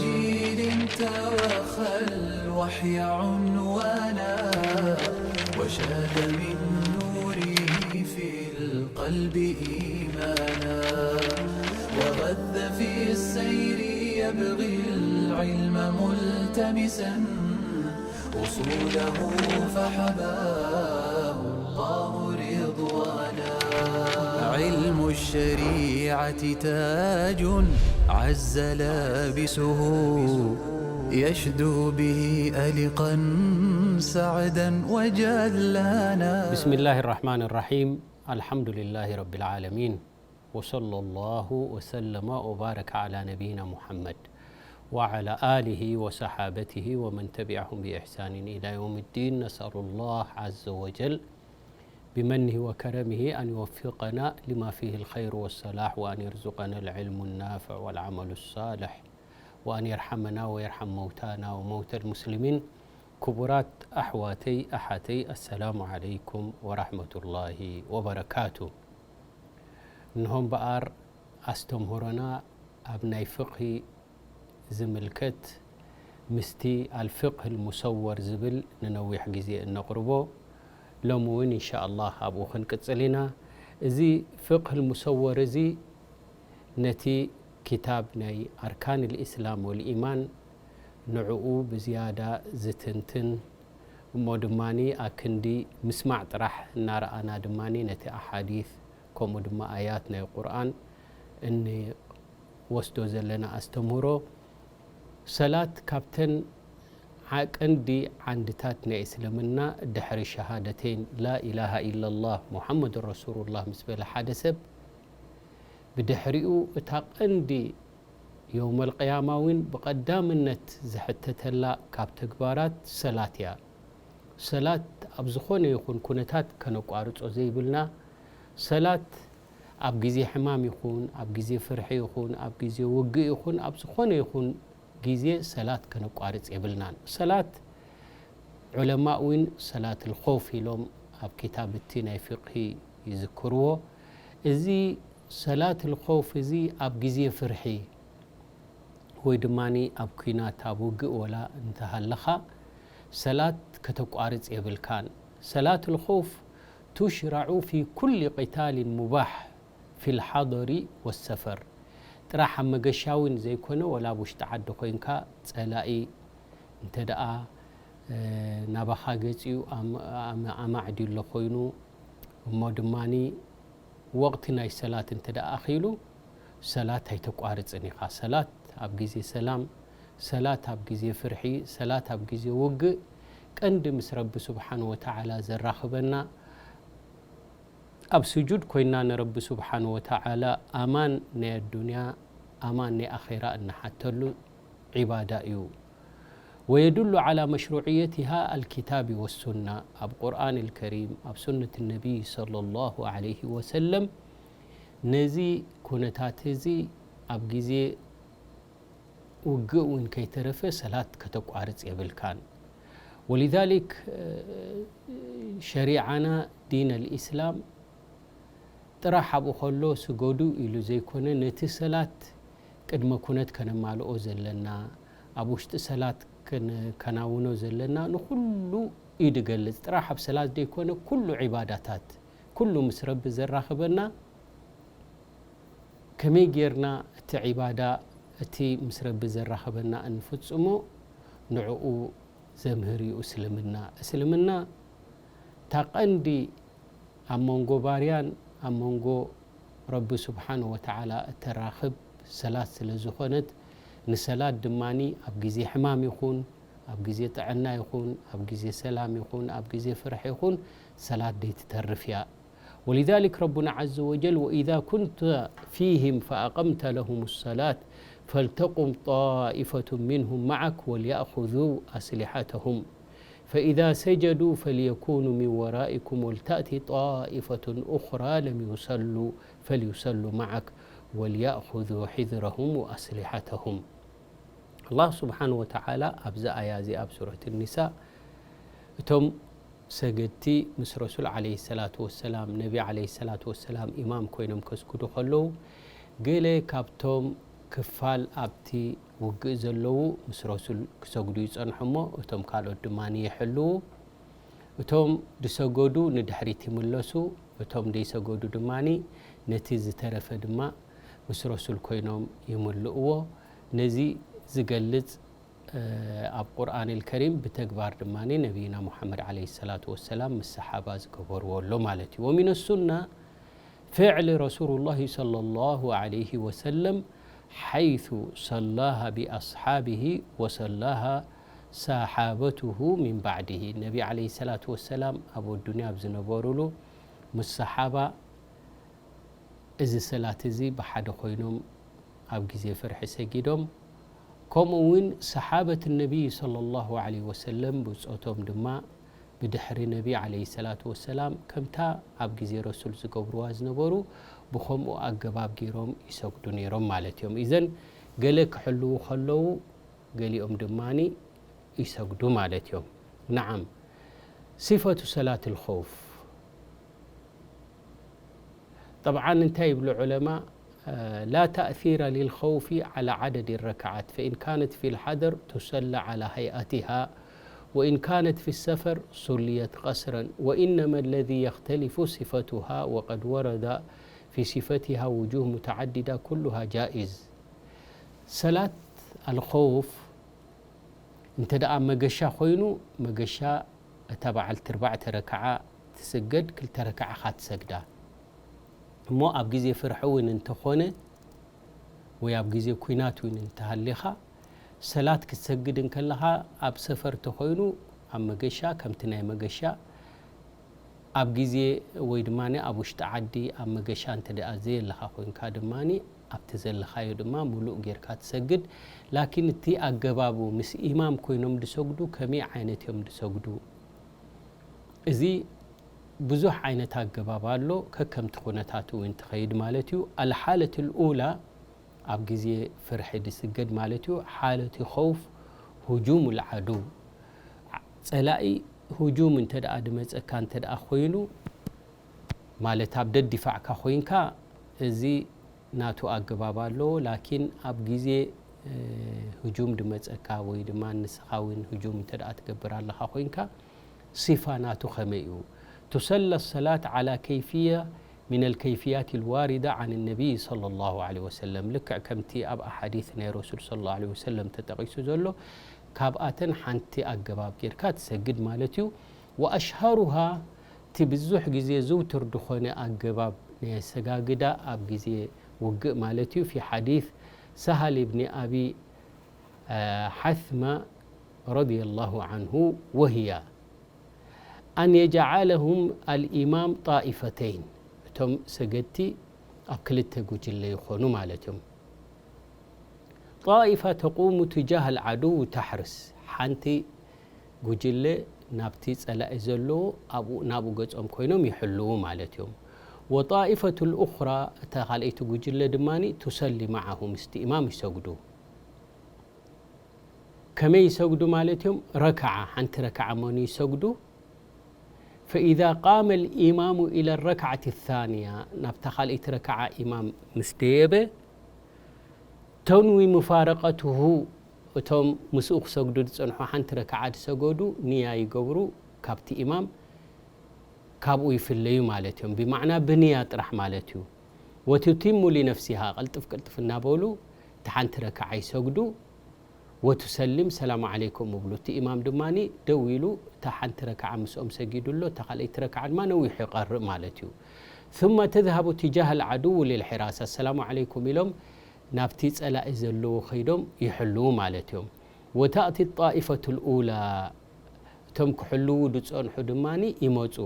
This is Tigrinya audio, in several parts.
جيل توخى الوحي عنوانا، وشاد من نوره في القلب إيمانا، وغذ في السير يبغي العلم ملتمسا، أصوله فحباه الله رضوانا. علم الشريعة تاج عز لابسه، يشدو به ألقا سعدا وجلانا. بسم الله الرحمن الرحيم. الحمد لله رب العالمين. وصلى الله وسلم وبارك على نبينا محمد وعلى آله وصحابته ومن تبعهم بإحسان إلى يوم الدين. نسأل الله عز وجل بمنه وكرمه أن يوفقنا لما فيه الخير والصلاح، وأن يرزقنا العلم النافع والعمل الصالح، وأن يرحمنا ويرحم موتانا وموتى المسلمين. ክቡራት ኣሕዋተይ ኣሓተይ፣ ኣሰላሙ ዓለይኩም ወራሕመቱላሂ ወበረካቱ። እንሆ እምበኣር፣ ኣስተምህሮና ኣብ ናይ ፍቕሂ ዝምልከት ምስቲ ኣልፍቕህ ልሙሰወር ዝብል ንነዊሕ ግዜ እነቕርቦ፣ ሎሚ እውን እንሻ ኣላህ ኣብኡ ክንቅጽል ኢና። እዚ ፍቕህ ልሙሰወር እዚ ነቲ ኪታብ ናይ ኣርካን ልእስላም ወልኢማን ንዕኡ ብዝያዳ ዝትንትን፣ እሞ ድማ ኣክንዲ ምስማዕ ጥራሕ እናረኣና ድማ ነቲ ኣሓዲት ከምኡ ድማ ኣያት ናይ ቁርኣን እንወስዶ ዘለና ኣስተምህሮ፣ ሰላት ካብተን ዓ-፣ ቀንዲ ዓንድታት ናይ እስልምና፣ ድሕሪ ሸሃደተይን ላኢላሃ ኢላላህ ሙሓመዱን ረሱሉላህ ምስ በለ ሓደ ሰብ፣ ብድሕሪኡ እታ ቀንዲ የውመል ቅያማ እውን ብቐዳምነት ዝሕተተላ ካብ ተግባራት ሰላት እያ። ሰላት ኣብ ዝኾነ ይኹን ኩነታት ከነቋርጾ ዘይብልና፣ ሰላት ኣብ ግዜ ሕማም ይኹን፣ ኣብ ግዜ ፍርሒ ይኹን፣ ኣብ ግዜ ውግእ ይኹን፣ ኣብ ዝኾነ ይኹን ግዜ ሰላት ከነቋርጽ የብልናን። ሰላት ዑለማእ እውን ሰላት ልኾፍ ኢሎም ኣብ ኪታብ እቲ ናይ ፍቅሂ ይዝክርዎ። እዚ ሰላት ልኾፍ እዚ ኣብ ግዜ ፍርሒ ወይ ድማ ኣብ ኲናት ኣብ ውግእ ወላ እንተሃለኻ ሰላት ከተቋርጽ የብልካን። ሰላት ልኾፍ ቱሽራዑ ፊ ኩሊ ቂታልን ሙባሕ ፊል ሓደሪ ወሰፈር። ጥራሕ ኣብ መገሻ እውን ዘይኮነ፣ ወላ ኣብ ውሽጢ ዓዲ ኮይንካ ጸላኢ እንተ ደኣ፣ እ፣ ናባኻ ገጺኡ ኣም-፣ ኣም-፣ ኣማዕድዩ ኣሎ ኮይኑ፣ እሞ ድማኒ ወቕቲ ናይ ሰላት እንተ ደኣ ኣኺሉ፣ ሰላት ኣይተቋርጽን ኢኻ። ሰላት ኣብ ግዜ ሰላም፣ ሰላት ኣብ ግዜ ፍርሒ፣ ሰላት ኣብ ግዜ ውግእ፣ ቀንዲ ምስ ረቢ ስብሓን ወተዓላ ዘራኽበና፣ ኣብ ስጁድ ኮይና ንረቢ ስብሓን ወተዓላ ኣማን ናይ ኣዱንያ፣ ኣማን ናይ ኣኼራ እንሓተሉ ዒባዳ እዩ። ويدل على مشروعيتها الكتاب والسنة، ኣብ ቁርኣን ልከሪም፣ ኣብ ሱነት ነቢይ ሰለላሁ ዐለይሂ ወሰለም፣ ነዚ ኩነታት እዚ ኣብ ግዜ ውግእ እውን ከይተረፈ ሰላት ከተቋርጽ የብልካን። ወሊዛሊክ፣ እ፣ ሸሪዓና ዲን ኣልኢስላም ጥራሕ ኣብኡ ከሎ ስገዱ ኢሉ ዘይኮነ፣ ነቲ ሰላት ቅድመ ኩነት ከነማልኦ ዘለና፣ ኣብ ውሽጢ ሰላት ከነከናውኖ ዘለና ንኹሉ እዩ ዝገልጽ። ጥራሕ ኣብ ሰላት ዘይኮነ፣ ኩሉ ዒባዳታት፣ ኩሉ ምስ ረቢ ዘራኽበና፣ ከመይ ጌርና እቲ ዒባዳ፣ እቲ ምስ ረቢ ዘራኽበና እንፍጽሞ፣ ንዕኡ ዘምህር እዩ እስልምና። እስልምና እታ ቀንዲ ኣብ መንጎ ባርያን ኣብ መንጎ ረቢ ስብሓን ወተዓላ እተራኽብ ሰላት ስለ ዝኾነት፣ ንሰላት ድማኒ ኣብ ግዜ ሕማም ይኹን፣ ኣብ ግዜ ጥዕና ይኹን፣ ኣብ ግዜ ሰላም ይኹን፣ ኣብ ግዜ ፍርሒ ይኹን፣ ሰላት ደይትተርፍ እያ። ولذلك ربنا عز وجل: وإذا كنت فيهم فأقمت لهم الصلاة فلتقم طائفة منهم معك وليأخذوا أسلحتهم فإذا سجدوا فليكونوا من ورائكم ولتأت طائفة أخرى لم يصلوا فليصلوا معك وليأخذوا حذرهم وأسلحتهم. ኣላህ ስብሓን ወተዓላ ኣብዚ ኣያ እዚ ኣብ ሱረት ኒሳ፣ እቶም ሰገድቲ ምስ ረሱል ዓለይሂ ሰላቱ ወሰላም፣ ነቢ ዓለይሂ ሰላቱ ወሰላም ኢማም ኮይኖም ከስግዱ ከለዉ፣ ገለ ካብቶም ክፋል ኣብቲ ውግእ ዘለዉ ምስ ረሱል ክሰግዱ ይጸንሑ እሞ፣ እቶም ካልኦት ድማ ይሕልዉ። እቶም ዝሰገዱ ንድሕሪት ይምለሱ፣ እቶም ዘይሰገዱ ድማ ነቲ ዝተረፈ ድማ ምስ ረሱል ኮይኖም ይምልእዎ። ነዚ ዝገልጽ ኣብ ቁርኣን ከሪም ብተግባር ድማ ነቢይና ሙሓመድ ዓለይሂ ሰላቱ ወሰላም ምስ ሰሓባ ዝገበርዎ ኣሎ ማለት እዩ። ወሚነ ሱና ፍዕሊ ረሱሉላሂ ሰለላሁ ዓለይሂ ወሰለም ሓይሱ ሰላሃ ቢኣስሓቢሂ ወሰላሃ ሰሓበቱሁ ሚን ባዕዲሂ። ነቢ ዓለይሂ ሰላቱ ወሰላም ኣብ ኣዱንያ ኣብ ዝነበሩሉ ምስ ሰሓባ እዚ ሰላት እዚ ብሓደ ኮይኖም ኣብ ግዜ ፍርሒ ሰጊዶም። ከምኡ እውን ሰሓበት ነቢይ ሰለላሁ ዓለይሂ ወሰለም ብጾቶም ድማ ብድሕሪ ነቢ ዓለይሂ ሰላቱ ወሰላም ከምታ ኣብ ግዜ ረሱል ዝገብርዋ ዝነበሩ ብኸምኡ ኣገባብ ገይሮም ይሰግዱ ነይሮም ማለት እዮም። ኢዘን ገለ ክሕልዉ ከለዉ ገሊኦም ድማ ይሰግዱ ማለት እዮም። ነዓም፣ ሲፈቱ ሰላት ልኸውፍ طبعا እንታይ ይብሉ ዑለማ؟ لا تأثير للخوف على عدد الركعات، فإن كانت في الحضر تصلى على هيئتها، وإن كانت في السفر صليت قصرا، وإنما الذي يختلف صفتها، وقد ورد في صفتها وجوه متعددة كلها جائز. ሰላት ኣልኸውፍ እንተ ደኣ መገሻ ኮይኑ፣ መገሻ እታ በዓልቲ ኣርባዕተ ረክዓ ትስገድ፣ ክልተ ረክዓ ኻትሰግዳ። እሞ ኣብ ግዜ ፍርሒ እውን እንተኾነ፣ ወይ ኣብ ግዜ ኲናት እውን እንተሃሊኻ፣ ሰላት ክትሰግድ እንከለኻ፣ ኣብ ሰፈር ተኾይኑ፣ ኣብ መገሻ፣ ከምቲ ናይ መገሻ፣ ኣብ ግዜ ወይ ድማ ኣብ ውሽጢ ዓዲ ኣብ መገሻ እንተ ደኣ ዘየለኻ ኮይንካ ድማ ኣብቲ ዘለኻዮ ድማ ሙሉእ ጌርካ ትሰግድ። ላኪን እቲ ኣገባቡ ምስ ኢማም ኮይኖም ድሰግዱ ከመይ ዓይነት እዮም ድሰግዱ? እዚ ብዙሕ ዓይነት ኣገባብ ኣሎ፣ ከከምቲ ኩነታቱ እውን ትኸይድ ማለት እዩ። ኣልሓለት ልኡላ ኣብ ግዜ ፍርሒ ድስገድ ማለት እዩ። ሓለት ኸውፍ ሁጁም ልዓዱ፣ ጸላኢ ሁጁም እንተ ደኣ ድመጸካ እንተ ደኣ ኮይኑ፣ ማለት ኣብ ደዲፋዕካ ኮይንካ፣ እዚ ናቱ ኣገባብ ኣለዎ። ላኪን ኣብ ግዜ፣ እ፣ ህጁም ድመጸካ ወይ ድማ ንስኻ እውን ህጁም እንተ ደኣ ትገብር ኣለኻ ኮይንካ፣ ሲፋ ናቱ ከመይ እዩ? ቱሰለ ሰላት ዓላ ከይፍያ ሚን ኣልከይፍያት ልዋሪዳ ዓን ነቢይ ሰለላሁ ዓለይሂ ወሰለም። ልክዕ ከምቲ ኣብ ኣሓዲት ናይ ረሱል ሰለላሁ ዓለይሂ ወሰለም ተጠቒሱ ዘሎ፣ ካብኣተን ሓንቲ ኣገባብ ጌርካ ትሰግድ ማለት እዩ። ወኣሽሃሩሃ፣ እቲ ብዙሕ ግዜ ዝውቱር ድኾነ ኣገባብ ናይ ኣሰጋግዳ ኣብ ግዜ ውግእ ማለት እዩ፣ ፊ ሓዲት ሰሃል ብኒ ኣቢ፣ እ፣ ሓስማ ረዲየላሁ ዓንሁ፣ ወህያ ኣን የጅዓለሁም ኣልኢማም ጣኢፈተይን፣ እቶም ሰገድቲ ኣብ ክልተ ጉጅለ ይኾኑ ማለት እዮም። ጣኢፋ ተቁሙ ትጃህ ኣልዓዱው ተሕርስ፣ ሓንቲ ጉጅለ ናብቲ ጸላኢ ዘለዎ ኣብኡ፣ ናብኡ ገጾም ኮይኖም ይሕልዉ ማለት እዮም። ወጣኢፈቱ ልኡኽራ፣ እታ ካልኣይቲ ጉጅለ ድማ ቱሰሊ መዓሁ፣ ምስቲ ኢማም ይሰግዱ። ከመይ ይሰግዱ ማለት እዮም? ረክዓ፣ ሓንቲ ረክዓ መኑ ይሰግዱ? ፈኢዛ ቃመ ልኢማሙ ኢለ ረክዓት ታንያ፣ ናብታ ካልኣይቲ ረክዓ ኢማም ምስ ደየበ፣ ተንዊ ሙፋረቀትሁ፣ እቶም ምስኡ ክሰግዱ ዝጸንሑ ሓንቲ ረክዓ ዝሰገዱ ንያ ይገብሩ፣ ካብቲ ኢማም ካብኡ ይፍለዩ ማለት እዮም። ብማዕና ብንያ ጥራሕ ማለት እዩ። ወቱቲሙ ሊነፍሲሃ፣ ቅልጥፍ ቅልጥፍ እናበሉ እታ ሓንቲ ረክዓ ይሰግዱ። ወቱሰሊም ሰላሙ ዓለይኩም ይብሉ። እቲ ኢማም ድማ ደው ኢሉ እታ ሓንቲ ረክዓ ምስኦም ሰጊዱ ኣሎ፣ እታ ካልኣይቲ ረክዓ ድማ ነዊሑ ይቐርእ ማለት እዩ። ثم ተዝሃቡ ትጃህ ኣልዓዱው ሊልሒራሳ፣ ሰላሙ ዓለይኩም ኢሎም ናብቲ ጸላኢ ዘለዎ ከይዶም ይሕልዉ ማለት እዮም። ወታእቲ ጣኢፈቱ ልኡላ፣ እቶም ክሕልዉ ዝጸንሑ ድማ ይመጹ።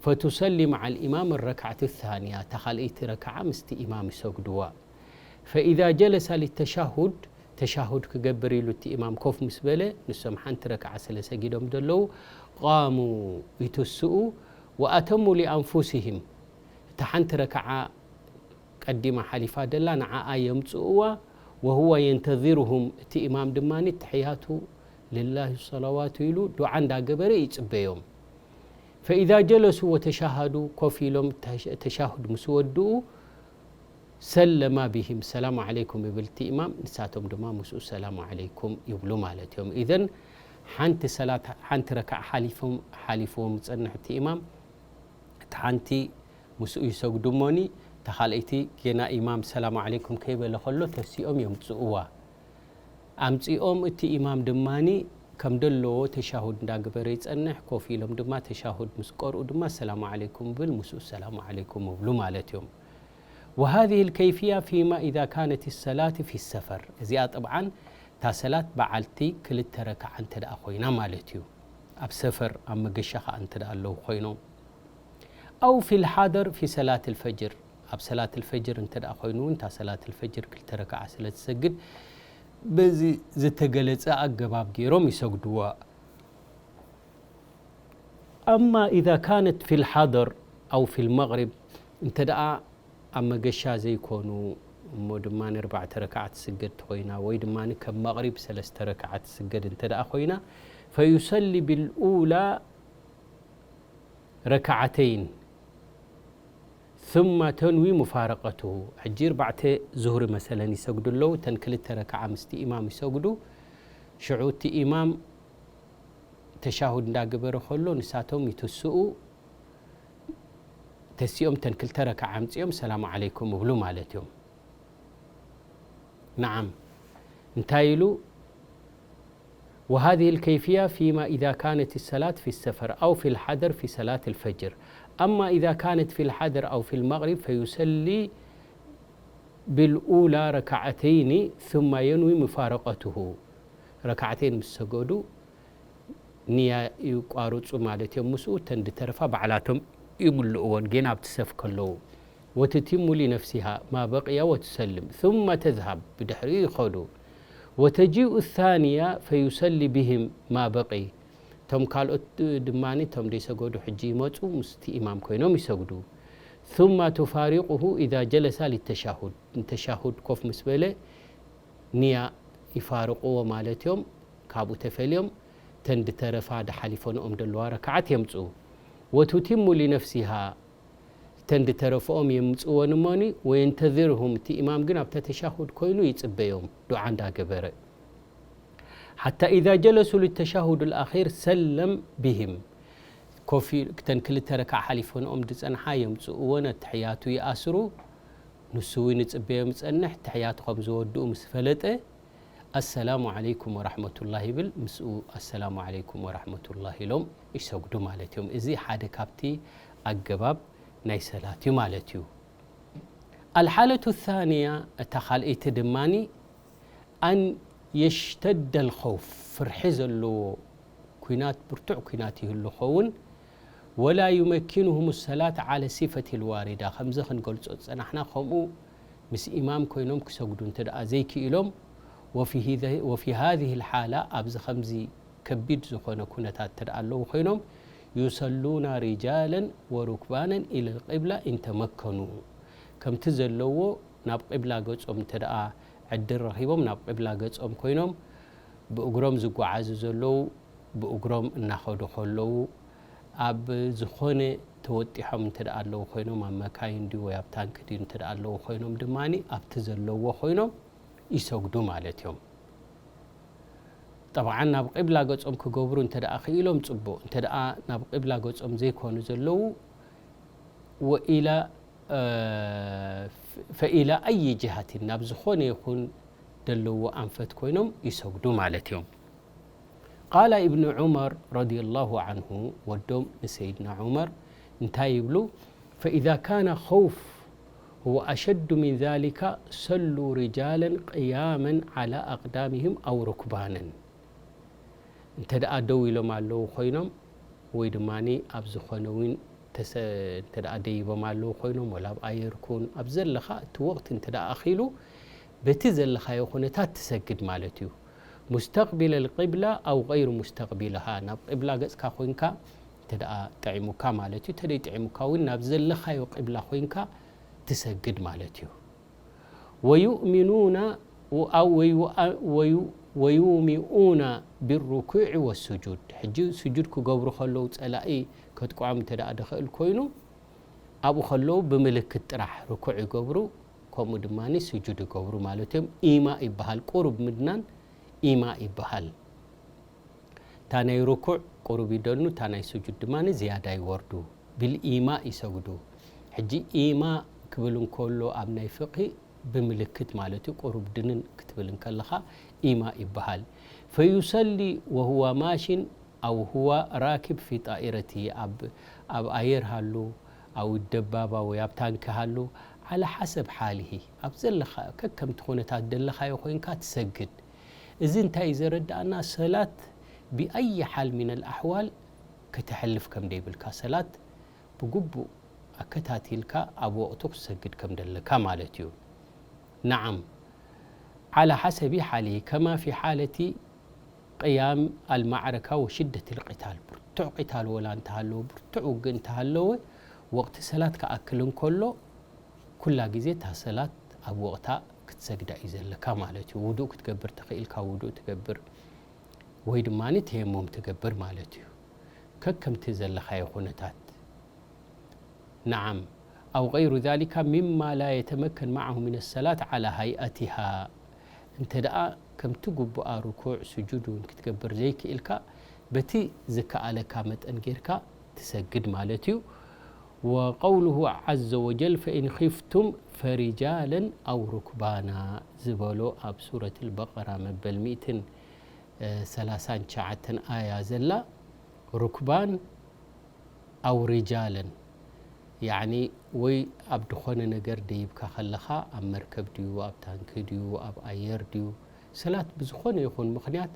ፈቱሰሊ መዓ ልኢማም ረክዓት ታንያ፣ እታ ካልኣይቲ ረክዓ ምስቲ ኢማም ይሰግድዋ። ፈኢዛ ጀለሳ ሊተሻሁድ፣ ተሻሁድ ክገብር ኢሉ እቲ ኢማም ኮፍ ምስ በለ፣ ንሶም ሓንቲ ረክዓ ስለ ሰጊዶም ዘለዉ፣ ቃሙ፣ ይትስኡ፣ ወኣተሙ ሊኣንፉሲሂም፣ እታ ሓንቲ ረክዓ ቀዲማ ሓሊፋ ደላ ንዓኣ የምጽእዋ። ወሁወ የንተዚሩሁም፣ እቲ ኢማም ድማ ተሕያቱ ልላሂ ሰለዋቱ ኢሉ ዱዓ እንዳገበረ ይጽበዮም። ፈኢዛ ጀለሱ ወተሻሃዱ፣ ኮፍ ኢሎም ተሽ-፣ ተሻሁድ ምስ ወድኡ፣ ሰለማ ቢሂም፣ ሰላሙ ዓለይኩም ይብል እቲ ኢማም፣ ንሳቶም ድማ ምስኡ ሰላሙ ዓለይኩም ይብሉ ማለት እዮም። ኢዘን ሓንቲ ሰላት፣ ሓንቲ ረክዓ ሓሊፎም፣ ሓሊፍዎም ዝጸንሕ እቲ ኢማም፣ እቲ ሓንቲ ምስኡ ይሰግዱ እሞኒ፣ እታ ካልኣይቲ ገና ኢማም ሰላሙ ዓለይኩም ከይበለ ከሎ ተሲኦም የምጽእዋ። ኣምጺኦም እቲ ኢማም ድማኒ ከም ደለዎ ተሻሁድ እንዳገበረ ይጸንሕ፣ ኮፍ ኢሎም ድማ ተሻሁድ ምስ ቀርኡ ድማ ሰላሙ ዓለይኩም ይብል፣ ምስኡ ሰላሙ ዓለይኩም ይብሉ ማለት እዮም። وهذه الكيفية فيما إذا كانت الصلاة في السفر። እዚኣ ጠብዓን እታ ሰላት በዓልቲ ክልተ ረክዓ እንተ ደኣ ኮይና ማለት እዩ። ኣብ ሰፈር ኣብ መገሻ ኸዓ እንተ ደኣ ኣለዉ ኮይኖም። أو في الحضر في صلاة الفجر። ኣብ ሰላት الفجر እንተ ደኣ ኮይኑ እውን እታ ሰላት الفجر ክልተ ረክዓ ስለ ትሰግድ በዚ ዝተገለጸ ኣገባብ ገይሮም ይሰግድዋ። أما إذا كانت في الحضر أو في المغرب እንተ ደኣ ኣብ መገሻ ዘይኮኑ እሞ ድማ ኣርባዕተ ረክዓ ትስገድ ኮይና ወይ ድማ ከም መቕሪብ ሰለስተ ረክዓ ትስገድ እንተ ደኣ ኮይና فيصلي بالأولى ركعتين ثم تنوي مفارقته። ሕጂ ኣርባዕተ ዙህሪ መሰለን ይሰግዱ ኣለዉ። እተን ክልተ ረክዓ ምስቲ ኢማም ይሰግዱ። ሽዑ እቲ ኢማም ተሻሁድ እንዳገበረ ከሎ ንሳቶም ይትስኡ። ተሲኦም እተን ክልተ ረክዓ ኣምጺኦም ሰላሙ ዓለይኩም ይብሉ ማለት እዮም። نعم، እንታይ ኢሉ؟ وهذه الكيفية فيما إذا كانت الصلاة في السفر أو في الحضر في صلاة الفجر. أما إذا كانت في الحضر أو في المغرب فيصلي بالأولى ركعتين ثم ينوي مفارقته. ረክዓተይን ምስ ሰገዱ ንያ ይቋርጹ ማለት እዮም። ምስኡ እተን ዝተረፋ ባዕላቶም ይምልእዎን ጌና ኣብቲ ሰፍ ከለዉ። وتتم لنفسها ما بقي وتسلم ثم تذهب، ብድሕሪኡ ይኸዱ። وتجيء الثانية فيصلي بهم ما بقي، እቶም ካልኦት ድማ እቶም ዘይሰገዱ ሕጂ ይመጹ፣ ምስቲ ኢማም ኮይኖም ይሰግዱ። ثم تفارقه إذا جلس للتشهد، ንተሻሁድ ኮፍ ምስ በለ ንያ ይፋርቕዎ ማለት እዮም። ካብኡ ተፈልዮም እተን ዝተረፋ ድሓሊፈንኦም ዘለዋ ረክዓት የምጽኡ። وتتم لنفسها، እተን ዝተረፈኦም የምጽወን እሞኒ وينتظرهم، እቲ ኢማም ግን ኣብታ ተሻሁድ ኮይኑ ይጽበዮም ዱዓ እንዳገበረ። حتى إذا جلسوا للتشهد الأخير سلم بهم، ኮፍ ኢሉ እተን ክልተ ረክዓ ሓሊፈንኦም ዝጸንሓ የምጽእወን፣ ኣተሕያቱ ይኣስሩ። ንሱ እውን ይጽበዮም ይጸንሕ። ተሕያቱ ከም ዝወድኡ ምስ ፈለጠ ኣሰላሙ ዓለይኩም ወራሕመቱላህ ይብል። ምስኡ ኣሰላሙ ዓለይኩም ወራሕመቱላህ ኢሎም ይሰግዱ ማለት እዮም። እዚ ሓደ ካብቲ ኣገባብ ናይ ሰላት እዩ ማለት እዩ። الحالة الثانية، እታ ካልኣይቲ ድማኒ أن يشتد الخوف، ፍርሒ ዘለዎ ኲናት፣ ብርቱዕ ኲናት ይህሉ ኸውን። ولا يمكنهم الصلاة على الصفة الواردة، ከምዚ ክንገልጾ ዝጸናሕና ከምኡ ምስ ኢማም ኮይኖም ክሰግዱ እንተ ደኣ ዘይክኢሎም። وفي هذه، وفي هذه الحالة، ኣብዚ ከምዚ ከቢድ ዝኾነ ኩነታት እንተ ደኣ ኣለዉ ኮይኖም يصلون رجالا وركبانا إلى القبلة إن تمكنوا، ከምቲ ዘለዎ ናብ ቂብላ ገጾም እንተ ደኣ ዕድል ረኺቦም ናብ ቂብላ ገጾም ኮይኖም ብእግሮም ዝጓዓዙ ዘለዉ ብእግሮም እናኸዱ ከለዉ፣ ኣብ ዝኾነ ተወጢሖም እንተ ደኣ ኣለዉ ኮይኖም፣ ኣብ መካይን ድዩ ወይ ኣብ ታንክ ድዩ እንተ ደኣ ኣለዉ ኮይኖም ድማ ኣብቲ ዘለዎ ኮይኖም ይሰግዱ ማለት እዮም። ጠብዓን ናብ ቂብላ ገጾም ክገብሩ እንተ ደኣ ክኢሎም ጽቡቕ፣ እንተ ደኣ ናብ ቂብላ ገጾም ዘይኮኑ ዘለዉ ወኢላ፣ እ፣ ፈኢላ ኣይ ጅሃትን፣ ናብ ዝኾነ ይኹን ደለዎ ኣንፈት ኮይኖም ይሰግዱ ማለት እዮም። ቃለ ኢብኑ ዑመር ረዲየላሁ ዐንሁ፣ ወዶም ንሰይድና ዑመር እንታይ ይብሉ? ፈኢዛ ካነ ኸውፍ ሁወ ኣሸዱ ሚን ዛሊካ ሰሉ ሪጃለን ቅያመን ዐላ ኣቅዳሚሂም ኣው ሩክባነን። እንተ ደኣ ደው ኢሎም ኣለዉ ኮይኖም፣ ወይ ድማ ኣብ ዝኾነ እውን ተሰ-፣ እንተ ደኣ ደይቦም ኣለዉ ኮይኖም፣ ወላ ኣብ ኣየር ኩን፣ ኣብ ዘለኻ እቲ ወቕቲ እንተ ደኣ ኣኺሉ፣ በቲ ዘለኻዮ ኩነታት ትሰግድ ማለት እዩ። ሙስተቅቢለ ልቂብላ ኣው ገይሩ ሙስተቅቢልሃ፣ ናብ ቂብላ ገጽካ ኮይንካ እንተ ደኣ ጥዒሙካ ማለት እዩ። እንተ ደይ ጥዒሙካ እውን ናብ ዘለኻዮ ቂብላ ኮይንካ ትሰግድ ማለት እዩ። ወዩእሚኑና፣ ኣው ወዩ-፣ ወዩ-፣ ወዩሚኡና ብሩኩዕ ወሱጁድ። ሕጂ ስጁድ ክገብሩ ከለዉ ጸላኢ ከጥቅዖም እንተ ደኣ ድኽእል ኮይኑ፣ ኣብኡ ከለዉ ብምልክት ጥራሕ ርኩዕ ይገብሩ፣ ከምኡ ድማ ስጁድ ይገብሩ ማለት እዮም። ኢማ ይበሃል። ቁሩብ ምድናን ኢማ ይበሃል። እታ ናይ ርኩዕ ቁሩብ ይደኑ፣ እታ ናይ ስጁድ ድማ ዝያዳ ይወርዱ። ብልኢማ ይሰግዱ። ሕጂ ኢማ ክብል እንከሎ ኣብ ናይ ፍቕሂ ብምልክት ማለት እዩ። ቁሩብ ድንን ክትብል እንከለኻ ኢማ ይበሃል። ፈዩሰሊ ወሁዋ ማሽን ኣው ሁዋ ራኪብ ፊ ጣኢረቲ፣ ኣብ ኣየር ሃሉ፣ ኣው ደባባ ወይ ኣብ ታንኪ ሃሉ፣ ዓላ ሓሰብ ሓሊሂ፣ ኣብ ዘለኻ ከከምቲ ኩነታት ደለኻዮ ኮይንካ ትሰግድ። እዚ እንታይ እዩ ዘረድኣና? ሰላት ብኣይ ሓል ሚነል ኣሕዋል ከተሕልፍ ከም ደይብልካ፣ ሰላት ብግቡእ ኣከታቲልካ ኣብ ወቕቱ ክትሰግድ ከም ደለካ ማለት እዩ። ነዓም፣ ዓላ ሓሰቢ ሓሊ፣ ከማ ፊ ሓለቲ ቅያም ኣልማዕረካ ወሽደት ልቂታል፣ ብርቱዕ ቂታል ወላ እንተሃለወ፣ ብርቱዕ ውግእ እንተሃለወ፣ ወቕቲ ሰላት ክኣክል እንከሎ፣ ኩላ ግዜ እታ ሰላት ኣብ ወቕታ ክትሰግዳ እዩ ዘለካ ማለት እዩ። ውዱእ ክትገብር ተኽኢልካ ውዱእ ትገብር፣ ወይ ድማ ተየሞም ትገብር ማለት እዩ። ከከምቲ ዘለኻዮ ኩነታት። ነዓም፣ ኣው ገይሩ ዛሊካ ሚማ ላ የተመከን መዓሁ ሚነ ሰላት ዓላ ሃይኣቲሃ። እንተ ደኣ ከምቲ ግቡኣ ርኩዕ ስጁድ እውን ክትገብር ዘይክኢልካ፣ በቲ ዝከኣለካ መጠን ጌርካ ትሰግድ ማለት እዩ። ወቀውሉሁ ዓዘ ወጀል፣ ፈኢን ኺፍቱም ፈሪጃለን ኣው ሩክባና ዝበሎ ኣብ ሱረት ልበቀራ መበል ሚእትን ሰላሳን ትሽዓተን ኣያ ዘላ፣ ሩክባን ኣው ሪጃለን፣ ያዕኒ ወይ ኣብ ድኾነ ነገር ደይብካ ከለኻ፣ ኣብ መርከብ ድዩ፣ ኣብ ታንኪ ድዩ፣ ኣብ ኣየር ድዩ፣ ሰላት ብዝኾነ ይኹን ምኽንያት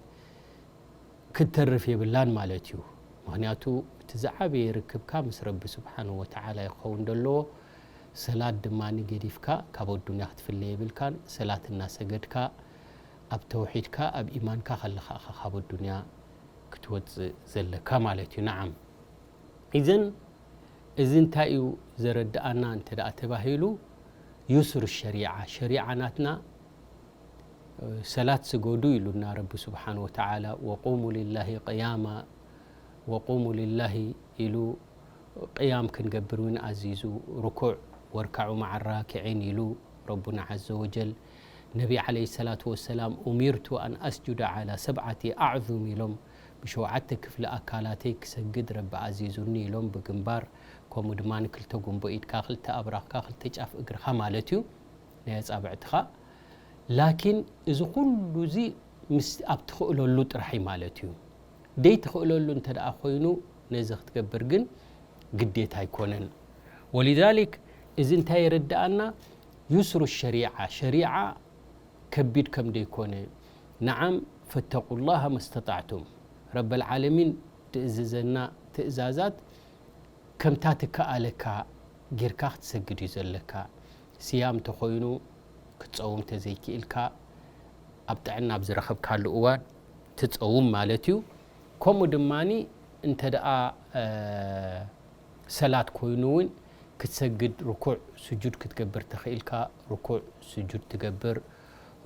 ክትተርፍ የብላን ማለት እዩ። ምኽንያቱ እቲ ዝዓበየ ርክብካ ምስ ረቢ ስብሓንሁ ወተዓላ ይኸውን ደለዎ። ሰላት ድማ ገዲፍካ ካብ ኣዱንያ ክትፍለ የብልካን። ሰላት እናሰገድካ ኣብ ተውሒድካ ኣብ ኢማንካ ከለኻ ኢኻ ካብ ኣዱንያ ክትወፅእ ዘለካ ማለት እዩ። ነዓም፣ ኢዘን እዚ እንታይ እዩ ዘረድኣና እንተ ደኣ ተባሂሉ፣ ዩስሩ ሸሪዓ፣ ሸሪዓ ናትና ሰላት ስገዱ ኢሉና ረቢ ስብሓን ወተዓላ፣ ወቁሙ ሊላሂ ቅያማ፣ ወቁሙ ሊላሂ ኢሉ ቅያም ክንገብር እውን ኣዚዙ፣ ርኩዕ ወርካዑ መዓ ራኪዒን ኢሉ ረቡና ዓዘ ወጀል። ነቢ ዓለይሂ ሰላቱ ወሰላም፣ ኡሚርቱ ኣን ኣስጁደ ዓላ ሰብዓቲ ኣዕዙም ኢሎም፣ ብሸውዓተ ክፍሊ ኣካላተይ ክሰግድ ረቢ ኣዚዙኒ ኢሎም፣ ብግንባር፣ ከምኡ ድማ ክልተ ጉንቦ ኢድካ፣ ክልተ ኣብራኽካ፣ ክልተ ጫፍ እግርኻ ማለት እዩ፣ ናይ ኣጻብዕትኻ። ላኪን እዚ ኩሉ እዚ ምስ ኣብ ትኽእለሉ ጥራሕ እዩ ማለት እዩ። ደይ ትኽእለሉ እንተ ደኣ ኮይኑ ነዚ ክትገብር ግን ግዴታ ኣይኮነን። ወሊዛሊክ እዚ እንታይ የረድኣና? ዩስሩ ሸሪዓ፣ ሸሪዓ ከቢድ ከም ደይኮነ። ነዓም፣ ፈተቁላሃ መስተጣዕቱም፣ ረበል ዓለሚን ትእዝዘና ትእዛዛት ከምታ ትከኣለካ ጌርካ ክትሰግድ እዩ ዘለካ። ስያም ተኾይኑ ክትጸውም ተዘይክኢልካ፣ ኣብ ጥዕና ኣብ ዝረኸብካሉ እዋን ትጸውም ማለት እዩ። ከምኡ ድማኒ እንተ ደኣ፣ እ፣ ሰላት ኮይኑ እውን ክትሰግድ፣ ርኩዕ ስጁድ ክትገብር ተኽኢልካ፣ ርኩዕ ስጁድ ትገብር።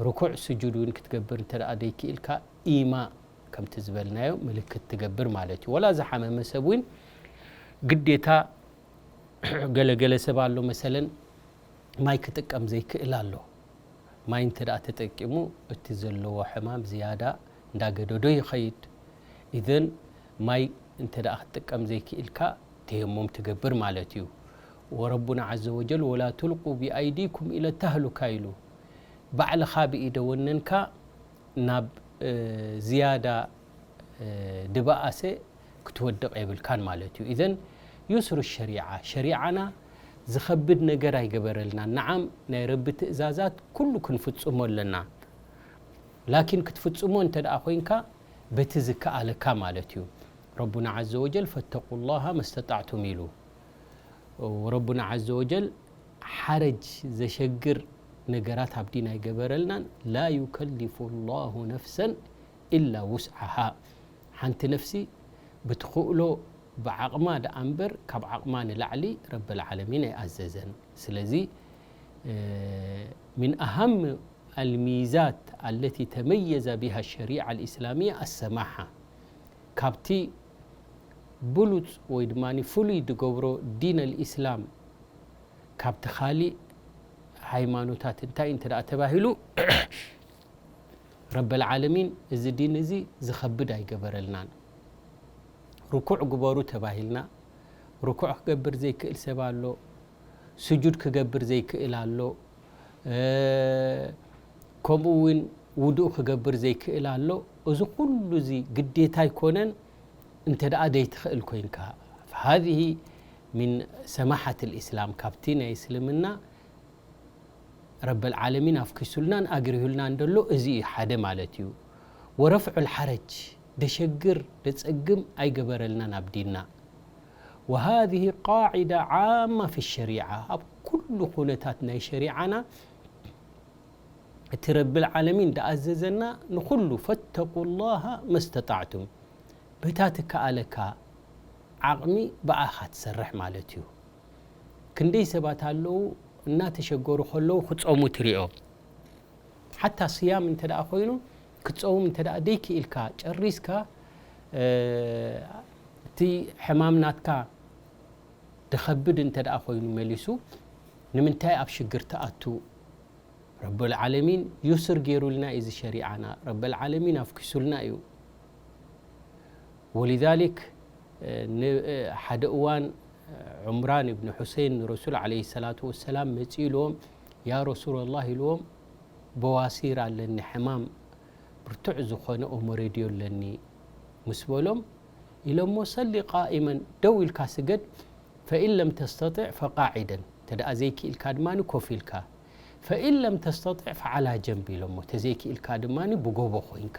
ርኩዕ ስጁድ እውን ክትገብር እንተ ደኣ ደይክኢልካ፣ ኢማ ከምቲ ዝበልናዮ ምልክት ትገብር ማለት እዩ። ወላ ዝሓመመ ሰብ እውን ግዴታ፣ ገለ ገለ ሰብ ኣሎ መሰለን ማይ ክጥቀም ዘይክእል ኣሎ። ማይ እንተ ደኣ ተጠቂሙ እቲ ዘለዎ ሕማም ዝያዳ እንዳገደዶ ይኸይድ። ኢዘን ማይ እንተ ደኣ ክትጥቀም ዘይክኢልካ ተየሞም ትገብር ማለት እዩ። ወረቡና ዓዘ ወጀል፣ "ወላ ቱልቁ ቢኣይዲኩም ኢለ ተህሉካ" ኢሉ። ባዕልኻ ብኢደ ወነንካ ናብ፣ እ፣ ዝያዳ፣ እ፣ ድበኣሰ ክትወድቕ የብልካን ማለት እዩ። ኢዘን ዩስሩ ሸሪዓ፣ ሸሪዓና ዝኸብድ ነገር ኣይገበረልናን። ነዓም፣ ናይ ረቢ ትእዛዛት ኩሉ ክንፍጽሞ ኣለና። ላኪን ክትፍጽሞ እንተ ደኣ ኮይንካ በቲ ዝከኣለካ ማለት እዩ። ረቡና ዓዘ ወጀል፣ "ፈተቁላሃ መስተጣዕቱም" ኢሉ። ረቡና ዓዘ ወጀል ሓረጅ ዘሸግር ነገራት ኣብ ዲን ኣይገበረልናን። "ላ ዩከሊፉ ላሁ ነፍሰን ኢላ ውስዓሃ።" ሓንቲ ነፍሲ ብትኽእሎ ብዓቕማ ደኣ እምበር ካብ ዓቕማ ንላዕሊ ረበል ዓለሚን ኣይኣዘዘን። ስለዚ፣ እ፣ ሚን ኣሃም ኣልሚዛት ኣለቲ ተመየዘ ቢሃ ሸሪዓ ኣልኢስላሚያ ኣሰማሓ። ካብቲ ብሉጽ ወይ ድማ ፍሉይ ዝገብሮ ዲን ኣልኢስላም ካብቲ ካሊእ ሃይማኖታት እንታይ እንተ ደኣ ተባሂሉ፣ ረበል ዓለሚን እዚ ዲን እዚ ዝኸብድ ኣይገበረልናን። ርኩዕ ግበሩ ተባሂልና፣ ርኩዕ ክገብር ዘይክእል ሰብ ኣሎ፣ ስጁድ ክገብር ዘይክእል ኣሎ፣ እ፣ ከምኡ እውን ውዱእ ክገብር ዘይክእል ኣሎ። እዚ ኩሉ እዚ ግዴታ ኣይኮነን፣ እንተ ደኣ ዘይትኽእል ኮይንካ። فهذه من سماحة الإسلام፣ ካብቲ ናይ እስልምና ረበል ዓለሚን ኣፍኪሱልናን ኣግሪሁልናን ደሎ እዚ እዩ ሓደ ማለት እዩ። ورفع الحرج፣ ደሸግር ደጸግም ኣይገበረልናን ኣብ ዲንና። وهذه قاعدة عامة في الشريعة، ኣብ ኩሉ ኩነታት ናይ ሸሪዓና እቲ ረብል ዓለሚን ደኣዘዘና ንኹሉ فاتقوا الله ما استطعتم፣ በታ ትከኣለካ ዓቕሚ ብኣኻ ትሰርሕ ማለት እዩ። ክንደይ ሰባት ኣለዉ እናተሸገሩ ከለዉ ክጾሙ ትሪኦ። ሓታ ስያም እንተ ደኣ ኮይኑ ክትጾም እንተ ደኣ ደይክኢልካ ጨሪስካ፣ እ፣ እቲ ሕማም ናትካ ድኸብድ እንተ ደኣ ኮይኑ መሊሱ ንምንታይ ኣብ ሽግር ትኣቱ? ረብል ዓለሚን ዩስር ገይሩልና እዩ እዚ ሸሪዓና። ረብል ዓለሚን ኣፍኪሱልና እዩ። ولذلك፣ እ፣ ን-፣ እ፣ ሓደ እዋን፣ እ፣ ዑምራን እብን ሑሴን ንረሱል ዓለይሂ ሰላቱ ወሰላም መጺኡ ኢልዎም፣ "ያ ረሱለላህ" ኢልዎም፣ "በዋሲር ኣለኒ፣ ሕማም ብርቱዕ ዝኾነ ኦሞሬድዮ ኣለኒ" ምስ በሎም፣ ኢሎሞ፣ "ሰሊ ቃኢመን፣ ደው ኢልካ ስገድ፣ ፈኢን ለም ተስተጢዕ ፈቃዒደን፣ እንተ ደኣ ዘይክኢልካ ድማ ኮፍ ኢልካ፣ ፈኢን ለም ተስተጢዕ ፈዓላ ጀንብ" ኢሎሞ፣ "ተዘይክኢልካ ድማ ብጎቦ ኮይንካ።"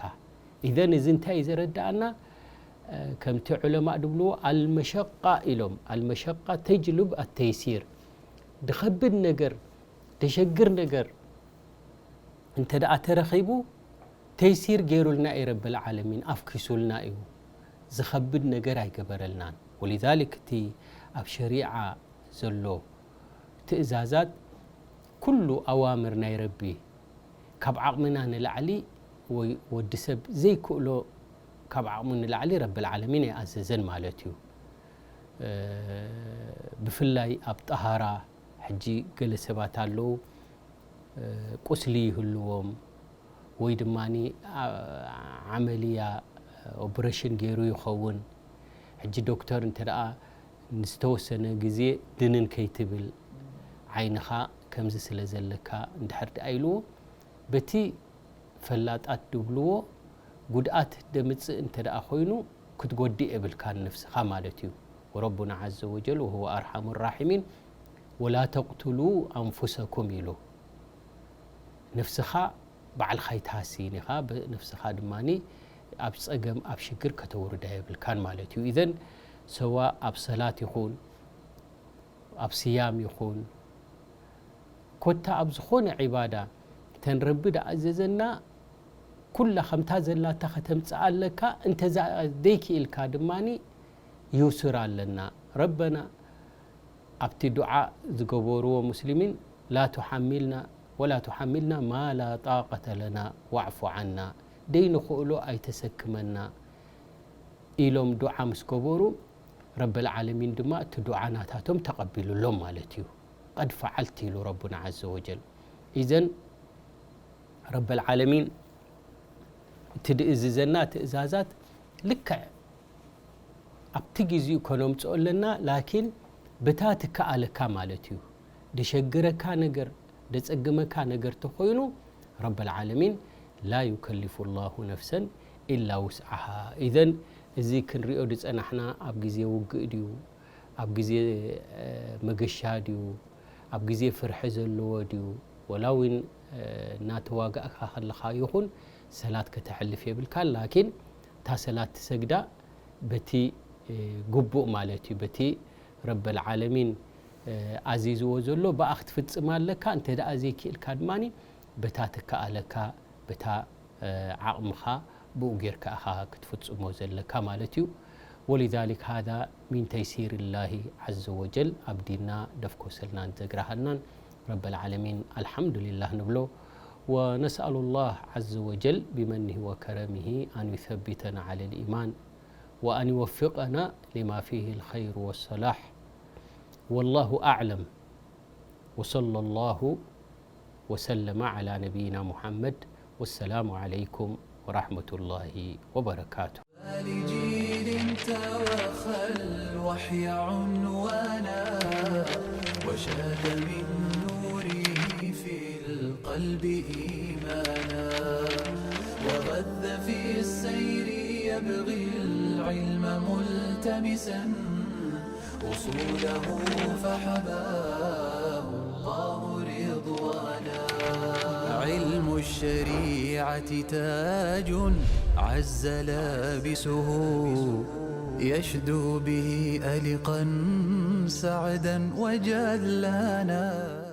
ኢዘን እዚ እንታይ እዩ ዘረድኣና? እ፣ ከምቲ ዑለማእ ድብልዎ ኣልመሸቃ ኢሎም፣ ኣልመሸቃ ተጅልብ ኣተይሲር። ድኸብድ ነገር፣ ደሸግር ነገር እንተ ደኣ ተረኺቡ፣ ተይሲር ገይሩልና እዩ ረብል ዓለሚን፣ ኣፍኪሱልና እዩ። ዝኸብድ ነገር ኣይገበረልናን። ወሊዛሊክ እቲ ኣብ ሸሪዓ ዘሎ ትእዛዛት፣ ኩሉ ኣዋምር ናይ ረቢ ካብ ዓቕምና ንላዕሊ ወይ ወዲ ሰብ ዘይክእሎ ካብ ዓቕሙ ንላዕሊ ረብል ዓለሚን ኣይኣዘዘን ማለት እዩ። እ፣ ብፍላይ ኣብ ጠሃራ፣ ሕጂ ገለ ሰባት ኣለዉ፣ እ፣ ቁስሊ ይህልዎም ወይ ድማ ዓ-፣ ዓመልያ ኦፕሬሽን ገይሩ ይኸውን። ሕጂ ዶክተር እንተ ደኣ ንዝተወሰነ ግዜ ድንን ከይትብል ዓይንኻ ከምዚ ስለ ዘለካ እንድሕር ደኣ ኢልዎ፣ በቲ ፈላጣት ድብልዎ ጉድኣት ደምጽእ እንተ ደኣ ኮይኑ ክትጎድእ የብልካን ነፍስኻ ማለት እዩ። ወረቡና ዓዘ ወጀል ወሁወ ኣርሓሙ ራሒሚን ወላ ተቅቱሉ ኣንፉሰኩም ኢሉ። ነፍስኻ ባዕልኻ ኣይትሃስይን ኢኻ፣ ብ-፣ ነፍስኻ ድማ ኣብ ጸገም ኣብ ሽግር ከተውርዳ የብልካን ማለት እዩ። ኢዘን ሰዋ ኣብ ሰላት ይኹን ኣብ ስያም ይኹን ኮታ ኣብ ዝኾነ ዒባዳ እተን ረቢ ደኣዘዘና ኩላ ከምታ ዘላታ ከተምጽኣ ኣለካ። እንተ ዘይክኢልካ ድማ ዩስር ኣለና። ረበና ኣብቲ ዱዓ ዝገበርዎ ሙስሊሚን ላ ቱሓሚልና ወላ ቱሓሚልና ማ ላ ጣቀተ ለና ዋዕፉ ዓና፣ ደይንኽእሎ ኣይተሰክመና ኢሎም ዱዓ ምስ ገበሩ ረበል ዓለሚን ድማ እቲ ዱዓ ናታቶም ተቐቢሉሎም ማለት እዩ። ቀድ ፈዓልት ኢሉ ረቡና ዓዘ ወጀል። ኢዘን ረበል ዓለሚን እቲ ድእዝዘና ትእዛዛት ልክዕ ኣብቲ ግዜኡ ከነምፅኦ ኣለና። ላኪን ብታ ትከኣለካ ማለት እዩ። ደሸግረካ ነገር፣ ደፀግመካ ነገር ተኾይኑ ረበል ዓለሚን ላ ዩከሊፉ ላሁ ነፍሰን ኢላ ውስዓሃ። ኢዘን እዚ ክንሪኦ ዝፀናሕና ኣብ ግዜ ውግእ ድዩ? ኣብ ግዜ፣ እ፣ መገሻ ድዩ? ኣብ ግዜ ፍርሒ ዘለዎ ድዩ? ወላ እውን፣ እ፣ እናተዋጋእካ ከለኻ ይኹን ሰላት ከተሕልፍ የብልካን። ላኪን እታ ሰላት ትሰግዳ በቲ፣ እ፣ ግቡእ ማለት እዩ፣ በቲ ረበል ዓለሚን፣ እ፣ ኣዚዝዎ ዘሎ ብኣ ክትፍጽም ኣለካ። እንተ ደኣ ዘይክእልካ ድማ በታ ትከኣለካ፣ በታ፣ እ፣ ዓቕምኻ ብኡ ጌርካ ኢኻ ክትፍጽሞ ዘለካ ማለት እዩ። ወሊዛሊክ ሃዛ ሚን ተይሲር ላሂ ዓዘ ወጀል፣ ኣብ ዲንና ደፍኮሰልናን ዘግራሃልናን ረበል ዓለሚን ኣልሓምዱሊላህ ንብሎ። ወነስኣሉ ላህ ዓዘ ወጀል ቢመኒሂ ወከረሚሂ ኣን ዩሰቢተና ዓለ ልኢማን ወኣን ዩወፍቀና ሊማ ፊሂ ልኸይር ወሰላሕ። ወላሁ ኣዕለም። ወሰለ ላሁ وسلم على نبينا محمد. والسلام عليكم ورحمة الله وبركاته. لجيل توخى الوحي عنوانا، وشاد من نوره في القلب إيمانا، وغذى في السير يبغي العلم ملتمسا، أصوله فحباه الله رضوانا. علم الشريعة تاج عز لابسه، يشدو به ألقا سعدا وجلانا.